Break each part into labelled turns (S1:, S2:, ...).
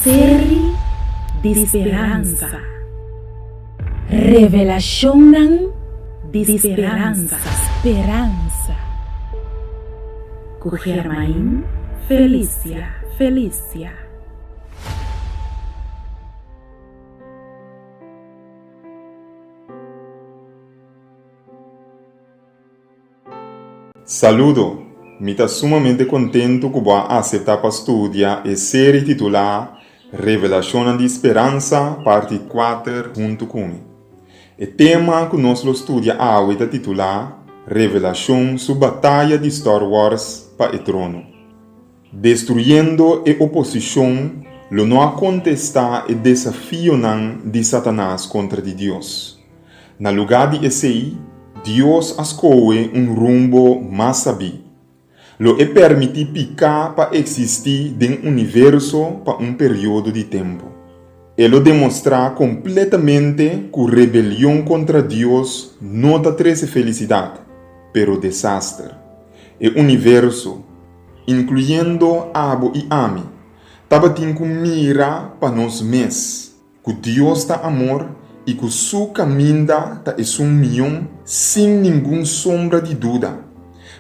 S1: Seri di speransa. Revelashonnan di speransa. Speransa. Ku Germain Felicia Felicia.
S2: Saludo! Mi ta sumamente kontentu ku bo a aseptá pa studia e seri titulá Revelashonnan di Speransa, parti kuater huntu ku mi. E tema ku nos lo studia awe ta titulá Revelashon su Bataya di Star Wars pa e Trono. Destruyendo e oposishon lo no a kontestá e desafionan di Satanas kontra di Dios. Na lugá di esei, Dios a skohe un rumbo mas sabí. Lo e permití piká pa eksistí den universo pa un periodo di tempu. E lo demostrá kompletamente ku rebelion kontra Dios no ta trese felisidat, pero desaster. E universo, inkluyendo abo i ami, tabatin ku mira pa nos mes ku Dios ta amor i ku su kaminda ta esun mion sin ningun sombra di duda,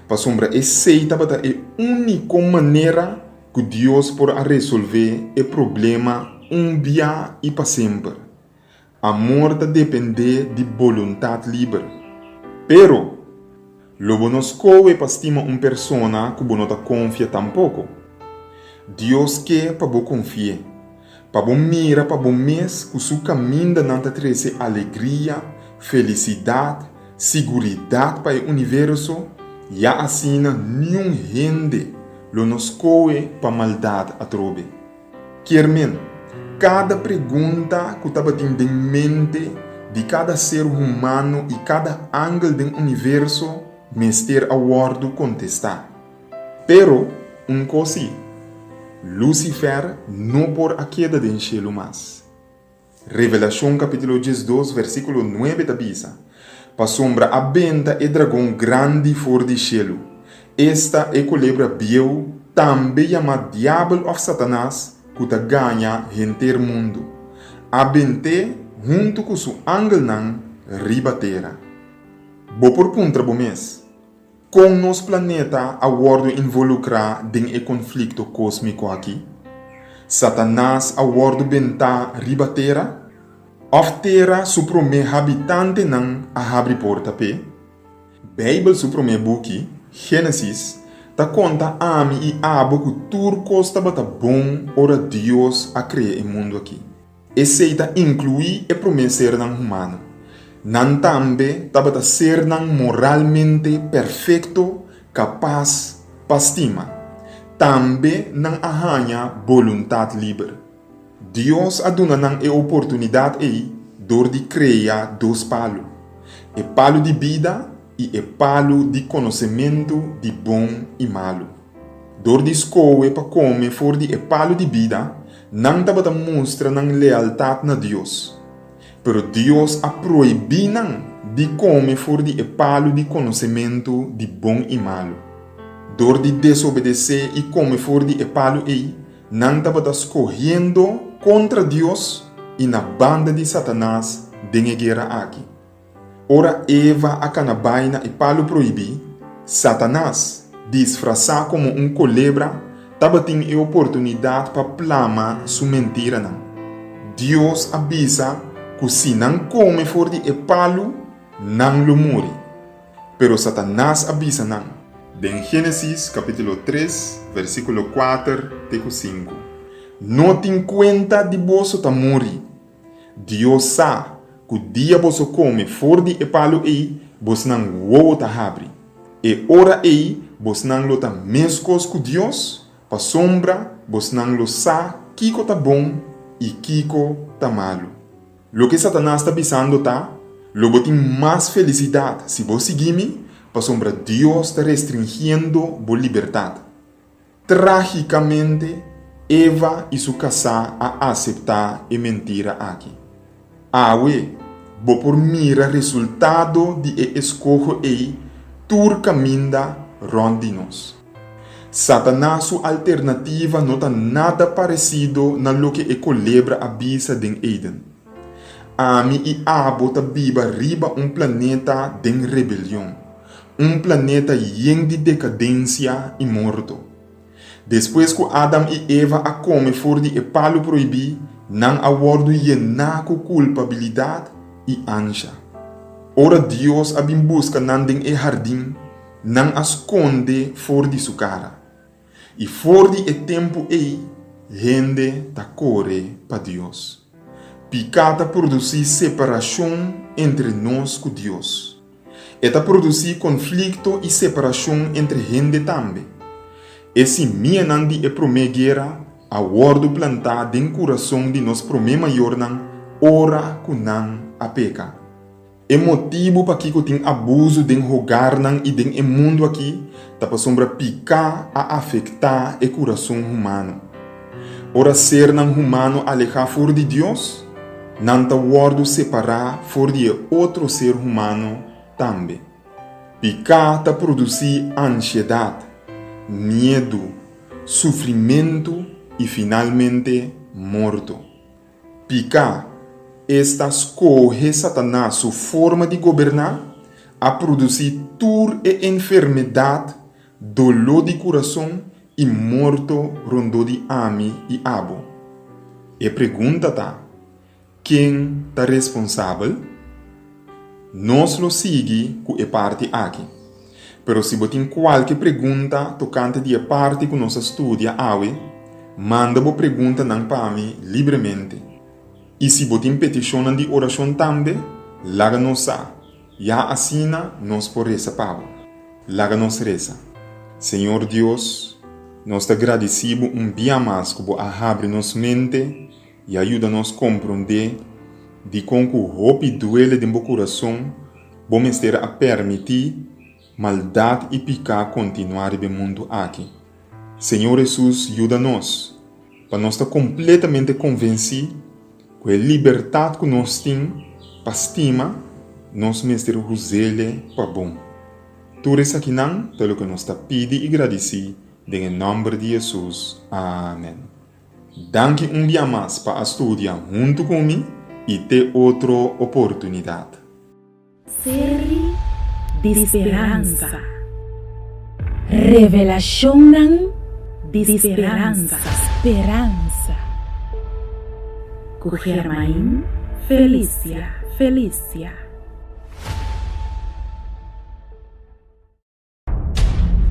S2: pasobra esei tabata e úniko manera ku Dios por a resolvé e problema un bia i pa semper. Amor ta dependé di boluntat liber. Pero, lo bo no skohe pa stima un persona ku bo no ta konfia tampoko. Dios ke pa bo konfi'é, pa bo mira pa bo mes ku su kamindanan ta trese alegria, felisidat, siguridat pa e universo, ya asina niun hende lo no skohe pa maldat atrobe. Kier men, kada pregunta ku tabatin den mente di kada ser humano i kada angel den universo mester a wòrdu kontestá. Pero, un kos sí, Lucifer no por a keda den shelu mas. Revelashon kapítulo 12 versíkulo 9 ta bisa, Pasobra a benta e dragon grandi for di shelu, esta e kolebra bieu, tambe yamá Diabel òf Satanas, ku ta gaña henter mundu. A bent'é huntu ku su angelnan riba tera. Bo por puntra bo mes, Kon nos planeta a wòrdu involukrá den e konflikto kósmiko akí? Satanas a wòrdu bentá riba tera? Òf tera su promé habitantenan a habri porta p'e? Beibel su promé buki, Génesis, ta konta ami i abo ku tur kos tabata bon ora Dios a krea e mundu akí. Esei ta inkluí e promé sernan humano. Nan tambe tabata sernan moralmente perfekto kapas pa stima. Tambe nan a haña boluntat liber. Dios a duna nan e oportunidat ei dor di krea dos palu, e palu di bida i e palu di konosementu di bon i malu. Dor di skohe pa kome for di e palu di bida, nan tabata mustra nan lealtat na Dios. Pero Dios a prohibí nan di kome for di e palu di konosementu di bon i malu. Dor di desobedesé i kome for di e palu ei, nan tabata skohiendo kontra Dios i na banda di Satanas den e guera aki. Ora Eva a kana bai na e palu prohibí, Satanas, disfrasá komo un kolebra, tabatin e oportunidat pa plama su mentiranan. Dios a bisa ku si nan kome for di e palu, nan lo muri. Pero Satanas a bisa nan, den Génesis kapítulo tres, versíkulo kuater te ku sinku, No tin kuenta di boso ta muri. Dios sa ku dia boso kome for di e palu ei, bosnan wowo ta habri. E ora ei bosnan lo ta meskos ku Dios, pasobra bosnan lo sa kiko ta bon i kiko ta malu. Loke Satanas ta bisando ta, Lo bo tin mas felisidat si bo sigui mi, pasobra Dios ta restringiendo bo libertat. Trágikamente, Eva i su kasá a aseptá e mentira aki. Awe, bo por mira resultado di e eskoho ei tur kaminda rònt di nos. Satanas su alternativa no ta nada paresido na loke e kolebra a bisa den Eden. Ami i abo ta biba riba un planeta den rebelion, un planeta yen di dekadensia i morto. Despues ku Adam i Eva a kome for di e palu prohibí, nan a wòrdu yená ku kulpabilidat i ansha. Ora Dios a bin buska nan den e hardin, nan a skonde for di su kara. I for di e tempu ei, hende ta kore pa Dios. Piká ta produsí separashon entre nos ku Dios. E ta produsí konflikto i separashon entre hende tambe. E simianan di e promé guera a wòrdu plantá den kurason di nos promé mayornan ora ku nan a peka. E motibu pakiko tin abusu den hogarnan i den e mundu akí ta pasobra piká a afektá e kurason humano. Ora sernan humano alehá for di Dios, nan ta wòrdu separá for di e otro ser humano tambe. Piká ta produsí ansiedat, miedu, sufrimentu i finalmente morto. Piká, esta skohe Satanas su forma di goberná, a produsí tur e enfermedat, doló di kurason i morto rondó di ami i abo. E pregunta ta, Ken ta responsabel? Nos lo sigui ku e parti aki. Pero si bo tin kualke pregunta tokante di e parti ku nos a studia awe, manda bo preguntanan pa mi libremente. I si bo tin petishonnan di orashon tambe, laga nos sa, ya asina nos por resa pa bo. Laga nos resa. Señor Dios, nos ta gradisí bo un bia mas ku bo a habri nos mente i a yuda nos komprondé dikon ku hopi duele den bo kurason bo mester a permití maldat i piká kontinuá riba e mundu aki. Señor Hesus yuda nos pa nos ta kompletamente konvensí ku e libertat ku nos tin pa stima nos mester huz'ele pa bon. Tur esakinan ta loke nos ta pidi i gradisí den e nòmber di Hesus. Amen. Danki un bia mas pa a studia huntu ku mi i te otro oportunidat.
S1: Seri di speransa. Revelashonnan di speransa. Speransa. Ku Germain Felicia. Felicia.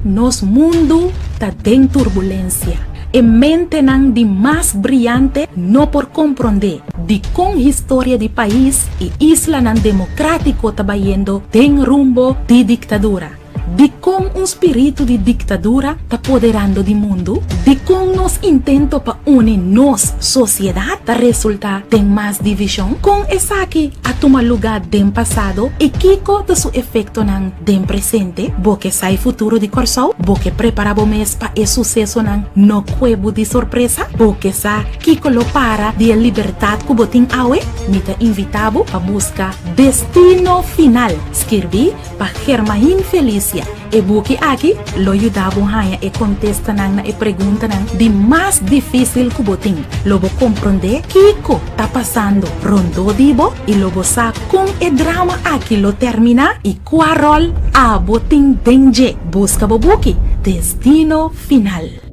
S1: Nos mundu ta den turbulensia. E mentenan di mas briante no por komprondé dikon historia di pais i islanan demokratiko ta bayendo den rumbo di diktadura. Dikon un spiritu di diktadura ta poderando di mundu? Dikon nos intento pa uni nos sosiedat ta resultá den mas divishon? Kon esaki a tuma lugá den pasado i kiko ta su efektonan Den presente, bo ke sa e futuro di Kòrsou? Bo ke prepará bo mes pa e susesonan no kue bo di sorpresa? Bo ke sa kiko lo para di e libertat ku bo tin awe? Mi ta invitá bo pa buska Destino Final, skirbí pa Germain Felicia. E buki aki lo yuda bo haña e kontestanan na e preguntanan di mas difísil ku bo tin. Lo bo komprondé kiko ta pasando rondó di bo i lo bo sa Kon e drama aki lo terminá i kua ròl abo tin den dje? Buska bo buki Destino Final.